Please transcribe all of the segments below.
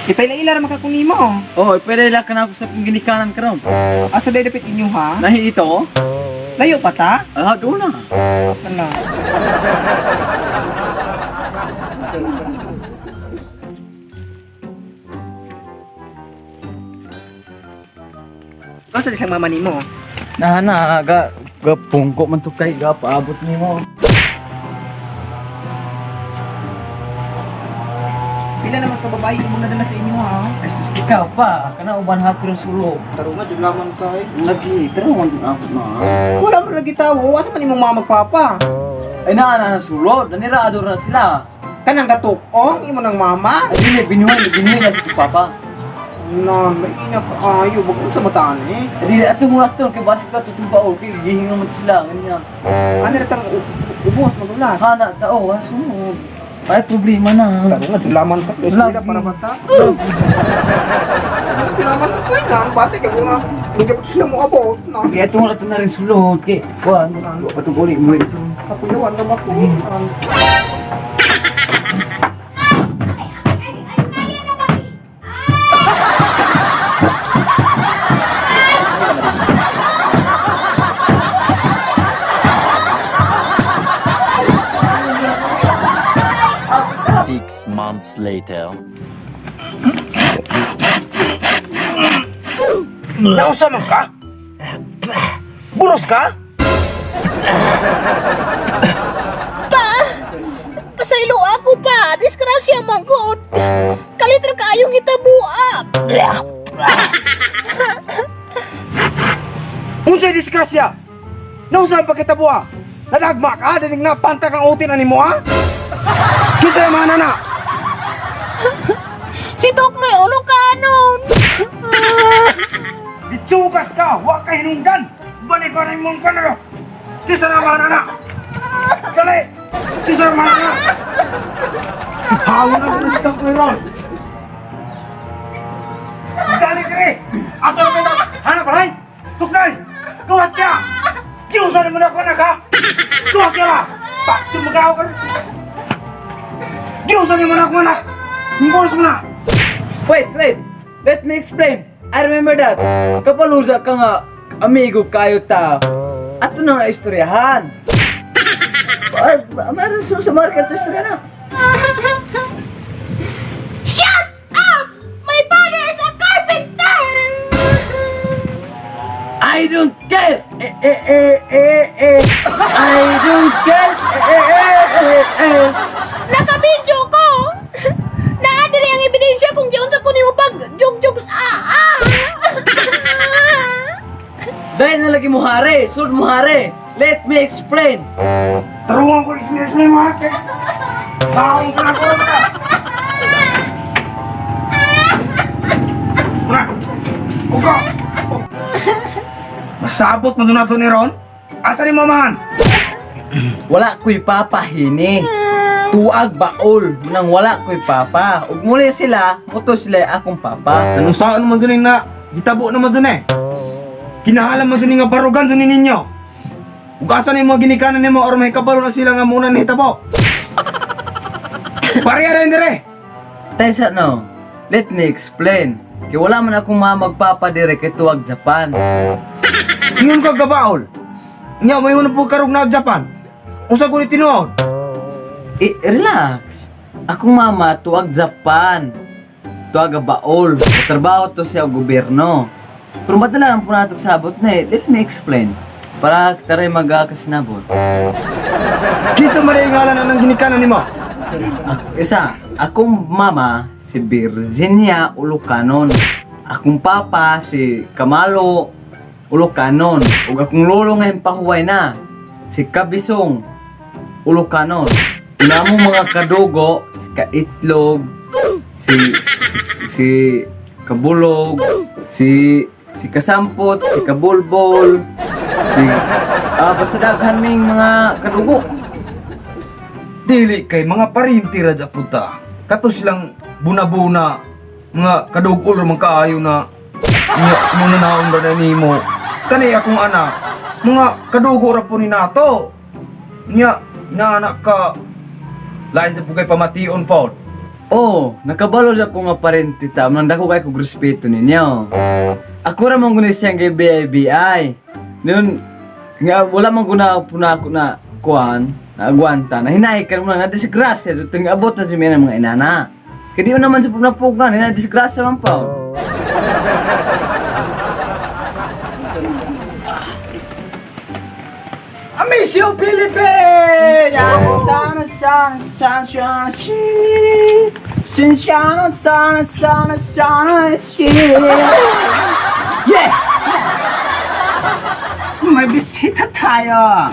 Ipaila-ila ra makakunimo. Oh, ipaila ka na ako sa akong ginikanan karon. Asa day dapit inyo ha? Nahi ito? Layo pa ta? Ah, doon na. Ano? Asa di sang mama nimo? Na na ga ga pungko man to kay ga paabot nimo. Pila naman ka babae imong nadala sa inyo ha? Ay sus, ikaw pa kana uban hato ng sulok. Tarunga jud laman kay. Lagi, tara man jud ako na. Wala man lagi tawo, asa man imong mama magpapa? Ay na na sulod, nanira ador na sila. Kanang gatukong imo nang mama? Ay dili binuhay, binuhay na si papa. Na, maina ka ayo, bag unsa mataan eh. Ay dili ato mo ato kay basig ka tutumba o kay gihingan man to sila ganyan. Ano ra tang ubos magulat? Kana tao ha sunod. Ay problema na. Tarunga jud laman ka, Lagi. pila para bata. Jud laman ka kay nang bata kay una. Lugay pa sila mo abot na. Kaya ito na na rin sulod kay kuan wa pa uli mo ito. Kapuyawan ka ba ko? 6 months later. Nausa man ka? Buros ka? Pa! Pasaylo ako pa! Disgrasya man gud! Kalitra kaayong hitabua! Unsay disgrasya? Nausa ang pagkitabuha? Nadagma ka? Dinig na pantag ang utin ani mo ha? Kinsa yung mga nana? Si Toknoy ulo kanon! Bitsugas ka! Wa ka hinungdan! Balik ka rin mong kanaro! Kinsa na mga nana? Dali! Kinsa na mga nana? Hawa na buros ka ko ron! Dali diri! Asa na kayo? Hanap balay! Tuknay! Luwas niya! Kinusa naman ako anak ha? Luwas niya ba? Bakit magaw ka? Kinusa naman ako anak! Buros mo na! Wait, wait. Let me explain. I remember that. Kapalusa ka nga, amigo kayo ta. Ato na nga istoryahan. Ay, meron sa market istorya na. Shut up! My father is a carpenter! I don't care! Eh, eh, eh, eh, eh. I don't care! Eh, eh, eh, eh, eh. Nakabidyo ko! Naa diri ang ebidensya kung giunsa ko nimo pag jugjug sa ah! Dahil na lagi mo hare, sulod mo hare. Let me explain. Tarungan ko experience mo yung mga kay. Taong ka na ko na. Muna! Kuko! Masabot na doon nato ni Ron? Asa ni mamahan? Wala ko'y papa hini. Tuag baol nang wala ko'y papa. Ug muli sila, muto sila akong papa. Anong saan naman dun na gitabo naman dun eh? Kinahalan man dun nga barugan dun ninyo. Ug asa ni mga ginikanan nimo or may kabalo na sila nga muna nahitabo? Pareha rin dire! Tesa no, let me explain. Kay wala man akong mamagpapa dire kay tuwag Japan. Ingon ka gabaol. Nya mo ingon po karog na Japan. Usa ko ni tinuod. Eh, relax. Akong mama tuwag Japan. Tuwag baol. Trabaho to siya gobyerno. Pero madala lang po nato sabot na eh. Let me explain. Para taray magkasinabot. Kinsa man ang ngalan ang ginikanan nimo? Ako, isa, akong mama si Virginia Ulucanon. Akong papa si Kamalo Ulucanon. Ug akong lolo ngayon pahuway na si Kabisong Ulucanon. Una mo mga kadugo si Kaitlog, si si, si Kabulog, si si Kasampot, si Kabulbol, si basta daghan ming mga kadugo. Dili kay mga parinti ra dya punta. Kato silang buna-buna mga kadugol ra man kaayo na nya mo na naon ra na nimo. Kani akong anak, mga kadugo ra po ni nato. Nya inaanak ka lain sa pugay pamation pod. Oh, nakabalo sa ko nga parente ta, nang dako kay kog respeto ninyo. Ako ra man guni siyang kay BIBI. Nun nga wala man guna puna ako na kuan, na agwanta, na hinay ka mo na disgrasya dito nga abot na si mga inana. Kaya di mo naman sa punapugan, na disgrasya man pa. I miss you, Philippines! Sana, sana, sana, sana, sana, sana, sana, sana, Yeah! May bisita tayo.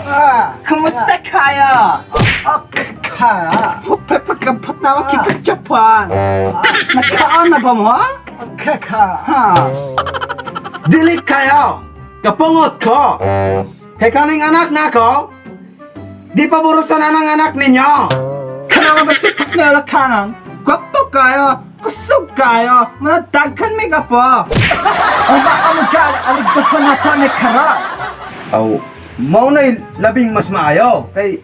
Kumusta kayo? Ka. Pagkapot na ako kita Japan. Nakaon na ba mo? Kaka. Ha? Dili kayo! Kapungot ko! Kay kaning anak nako, di paburusan na ng anak ninyo! Kanama ba si Taknela kanan? Gwapo kayo, kusog kayo, mga daghan may kapo. Ang maamugal, aligbahan na ta ni Kara. Aw, mao na'y labing mas maayo. Kay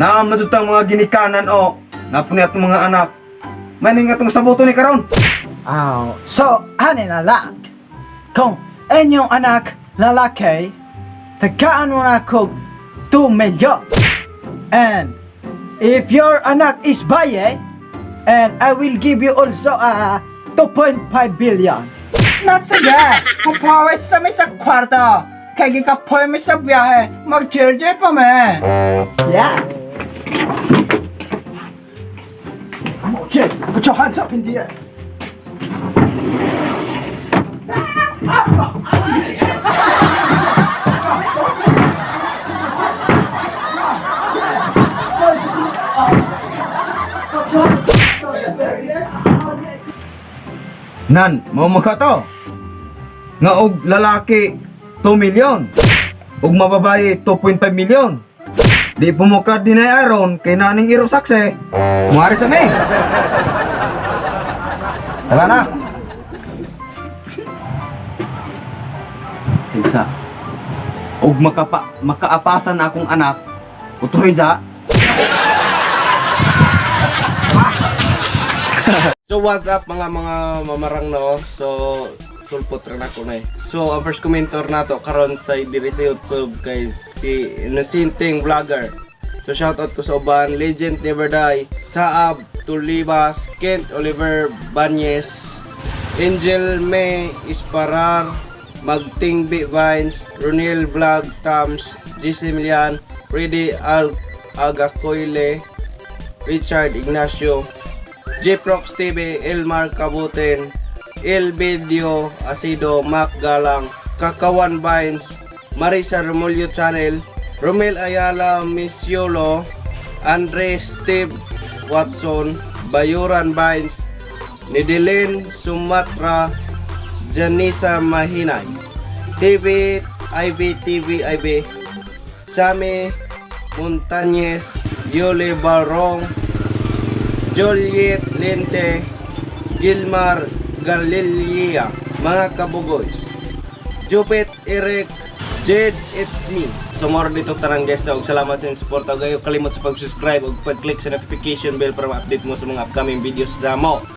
naman ang mga ginikanan o napuni atong mga anak. Maning atong sabuto ni karon. Aw, so, ani na lang. Kung inyong anak lalaki, tagaan mo na ko 2 million. And if your anak is baye, and I will give you also 2.5 billion. Na sige, mapawis sa may sa kwarto. Kaya gikapoy mi sa biyahe, mag-chill pa me. Yeah. Jay, put your hands up in the air. Nan, mao maka to. Nga og lalaki 2 million. Ug mababae 2.5 million. Di pumukad din ay aron kay naning iro sakse. Muari sa mi. Tara na. Isa. Og makapa makaapasan akong anak. Utroy ja. So what's up mga mamarang no? So sulpot rin ako na eh. So ang first commenter nato karon sa diri sa YouTube guys si Innocenteng Vlogger. So shoutout ko sa uban Legend Never Die, Saab Tulibas, Kent Oliver Banyes, Angel May Isparar, Magtingbi Vines, Ronel Vlog Tams, GC Milian, Freddy Al Agacoile, Richard Ignacio, J-Prox TV, Elmar Kabuten, El Video, Asido, Mac Galang, Kakawan Vines, Marisa Romulio Channel, Romel Ayala Misiolo, Andre Steve Watson, Bayuran Vines, Nidilin Sumatra, Janisa Mahinay, TV, IV, TV, IV, Sami Montañez, Yole Barong, Juliet Lente, Gilmar Galilea, mga kabugoys. Jupit Eric, Jed, it's me. So more dito tarang guys, so, salamat sa inyong suporta. Huwag kayo kalimot sa pag-subscribe ug pag-click sa notification bell para ma-update mo sa mga upcoming videos sa mo.